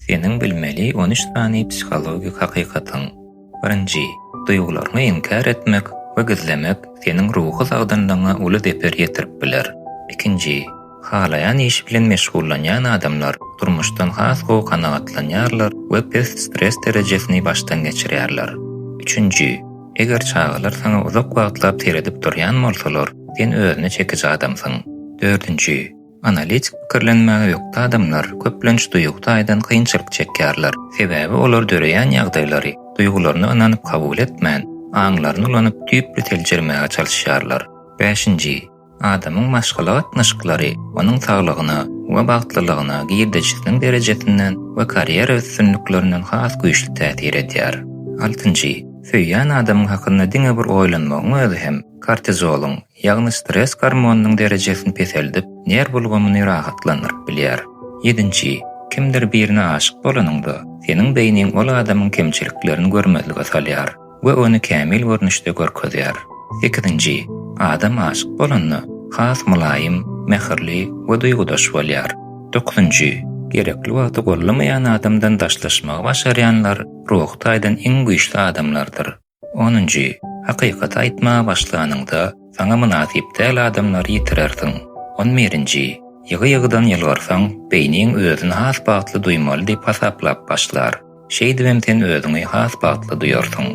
Seniň bilmeli on üç sany psihologik hakykatyň. Birinji, duýgularyňy inkär etmek we gizlemek seniň ruhy sagdynlygyňa uly zeper ýetirip biler. Ikinji, halaýan işi bilen meşgullanýan adamlar durmuşdan has gowy kanagatlanýarlar we pes stres derejesini başdan geçirýärler. Üçünji, eger çagalar saňa uzak wagtlap seredip durýan bolsalar, sen özüne çekiji adamsyň. Dördünji, Analitik pikirlenmäge ökde adamlar köplenç duýgy taýdan kynçylyk çekýärler. Sebäbi olar döreýän ýagdaýlary duýgularyna ynanyp kabul etmän, aňlaryny ulanyp düýpli seljermäge çalyşýarlar. Bäşinji, adamyň maşgala gatnaşyklary onuň saglygyna we bagtlylygyna girdejisiniň derejesinden we karýera üstünliklerinden has güýçli täsir edýär. Altynjy, söýýän adamyň hakynda diňe bir oýlanmagyň özi hem kortizolyň, ýagny stres gormonynyň derejesini peseldip, nerw ulgamyny rahatlandyryp bilýär. Ýedinji, kimdir birine aşyk bolanyňda, seniň beýniň ol adamyň kemçiliklerini görmezlige salýar we ony kämil görnüşde görkezýär. Sekizinji, adam aşyk bolanda, has mylaýym, mähirli we duýgudaş bolýar. Dokuzynjy, gerekli wagty gollamaýan adamdan daşlaşmagy başarýanlar ruhy taýdan iň güýçli adamlardyr. Onunjy, hakykaty aýtmaga başlanyňda, saňa mynasyp däl adamlary ýitirersiň. On birinji, ýygy-ýygydan ýylgyrsaň, beýniň özüni has bagtly duýmaly diýip hasaplap başlar. Şeýdibem sen özüňi has bagtly duýarsyň.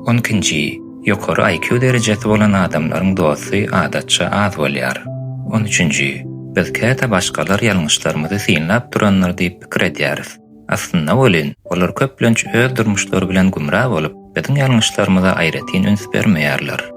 On ikinji, ýokary IQ derejesi bolan adamlaryň dosty adatça az bolýar. On üçünji, biz käte başgalar ýalňyşlarymyzy synlap durandyr diýip pikir edýäris. Aslynda welin, olar köplenç öz durmuşlary bilen gümra bolup, biziň ýalňyşlarymyza aýratyn üns bermeýärler.